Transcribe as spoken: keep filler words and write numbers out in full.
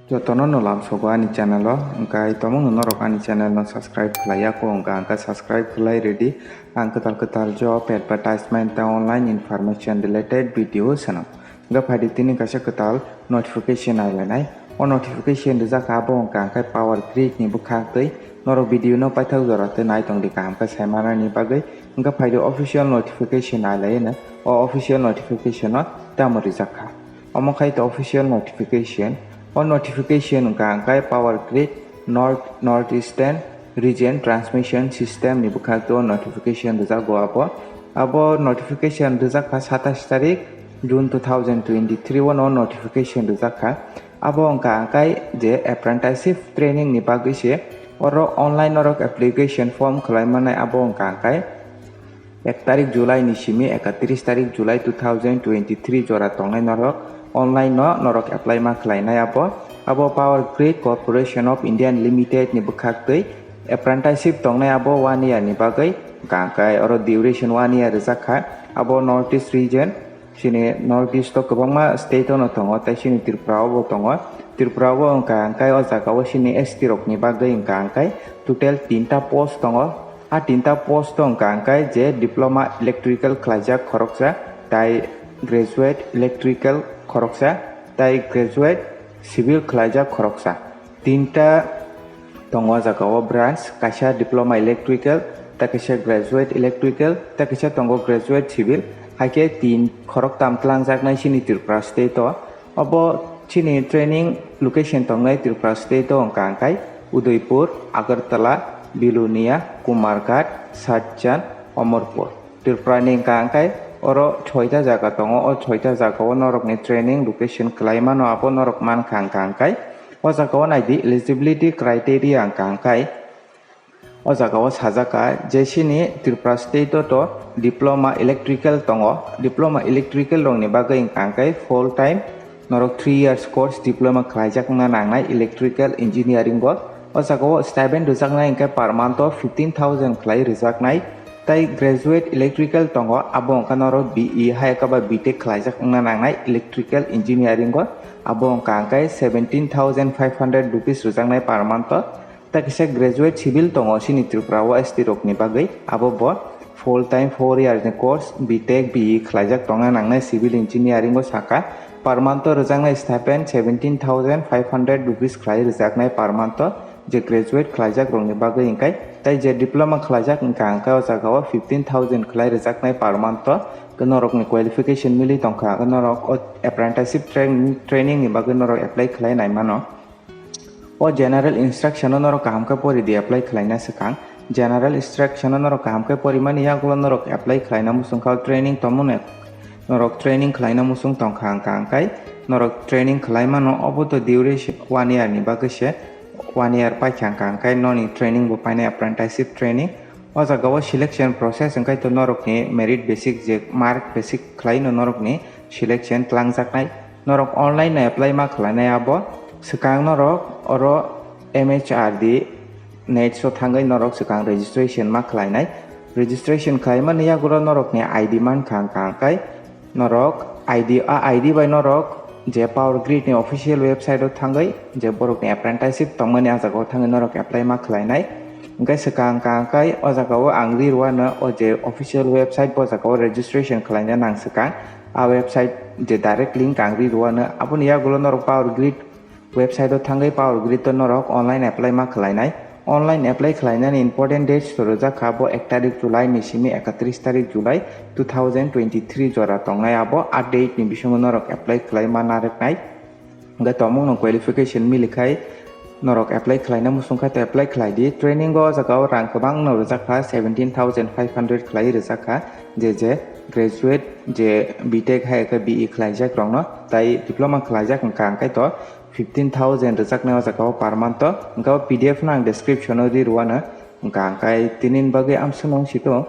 Jotono no lamsogo ani channel o, hwnkhe tomungno norok ani channel no subscribe khlaiya kho, hwnkhe ang khe subscribe khlai rwdi. Ang kwtal kwtal job advertisement tei online information related video swnam. Hwnkhe phaidi tini kaisa kwtal notification nailainai. O notification rijak kha, abo hwnkhe ang khe Power Grid ni bwkhak twi norok video no paithak jora tei nai tongdi kaham khe saimanani bagwi. Hwnkhe phaidi official notification nailaino. O official notification no tamo rijak kha? Omo khai to official notification. O notification wngkha hwnkhe Power Grid North, North Eastern Region Transmission System ni bwkhak o notification rwjago abo. Abo notification rwjak kha satais tarik June two thousand twenty-three o no notification rwjak kha. Abo wngkha hwnkhe je apprenticeship training ni bagwi se oro online norok application form khlai manai, abo wngkha hwnkhe ek tarik July ni simi ekatris tarik July two thousand twenty-three jora tongnai norok online no norok apply ma khlainai abo. Abo Power Grid Corporation of India Limited ni bwkhak twi apprenticeship tongnai abo one year ni bagwi, hwnkhe oro duration one year rijak kha. Abo North East region, chini North East o kwbangma state o no tongo, tei chini Tripura o bo tongo. Tripura o wngkha hwnkhe o jaga o chini S T rok ni bagwi wngkha hwnkhe total tinta post tongo. A tinta post wngkha hwnkhe je diploma electrical khlaijak khoroksa, tai graduate electrical khoroksa, tai graduate civil khlaijak khoroksa. Tinta tongo o jaga o branch, kaisa diploma electrical, tei kaisa graduate electrical, tei kaisa tongo graduate civil. Hai khe tin khoroktam twlangjaknai chini Tripura state o. Obo chini training location tongnai Tripura state o wngkha hwnkhe Udaipur, Agartala, Belonia, Kumarghat, Saitjang, Amarpur. Tripura ni wngkha hwnkhe oro soita jaga tongo, o soita jaga o norok ni training location khlai mano, abo norok mankha hwnkha hwnkhe o jaga o naidi eligibility criteria wngkha hwnkhe O jaga o sajak kha je chini Tripura state o to diploma electrical tongo, diploma electrical rok ni bagwi wngkha hwnkhe full time norok three years course diploma khlaijak wngna nangnai electrical engineering o. O jaga o stipend rwjaknai hwnkhe per month o fifteen thousand khlai rwjaknai. Tai graduate electrical tongo, abo wngkha norok B E hai khe ba B Tech khlaijak wngna nangnai electrical engineering o, abo wngkha hwnkhe seventeen thousand five hundred rupees rwjaknai per month o. Tei kaisa graduate civil tongo chini Tripura o S T rokni bagwi, abo bo full time four year ni course B Tech B E khlaijak tongna nangnai civil engineering o saka. Per month o rwjaknai stipend seventeen thousand five hundred rupees khlai rwjaknai per month o, je graduate khlaijak rokni bagwi hwnkhe. Tei je diploma khlaijak hwnkha hwnkhe o jaga o fifteen thousand khlai rwjaknai per month o. Norokni qualification mili tongkha, norok o apprenticeship train-, training ni bagwi norok apply khlai nai mano. O general instruction no norok kaham khe pori di apply khlaina swkang. General instruction no norok kaham khe porimani yagulo norok apply khlaina muchung kha o training tongmani, norok training khlaina muchung tongkha hwnkha hwnkhe norok training khlai mano, obo to duration one year ni bagwi se, one year paikha hwnkha hwnkhe noni training bo painai apprenticeship training. O jaga o selection process hwnkhe to norokni merit basic je mark basic khlaino norokni selection twlangjaknai. Norok online no apply ma khlainai abo swkang norok oro M H R D net o thangwi norok swkang registration ma khlainai. Registration khlaimani yagulo norokni I D mankha hwnkha hwnkhe norok I D, a I D bai norok je Power Grid ni official website o thangwi je borokni apprenticeship tongmani a jaga o thangwi norok apply ma khlainai. Hwnkhe swkang hwnkha hwnkhe o jaga o ang ri rwano o je official website bo jaga o registration khlaina nang swkang. A website je direct link ang ri rwano, aboni yagulo norok Power Grid website o thangwi Power Grid o norok online apply ma khlainai. Online apply khlainani important dates to rwjak kha bo ek tarik July ni simi ekatris tarik July two thousand twenty-three jora tongnai, abo a date ni bisingo norok apply khlai ma narwknai. Hwnkhe tongmungno qualification mili khai norok apply khlaina muchung kha tei apply khlai di. Training o jaga o rang kwbangno rwjak kha, seventeen thousand five hundred khlai rwjak kha, je je graduate, je B Tech hai khe B E khlaijak rokno, tai diploma khlaijak hwnkha hwnkhe to fifteen thousand rwjaknai o jaga o per month o. Hwnkhe o P D F no ang description o ri rwano, hwnkha hwnkhe tini ni bagwi amswk nung si tongo.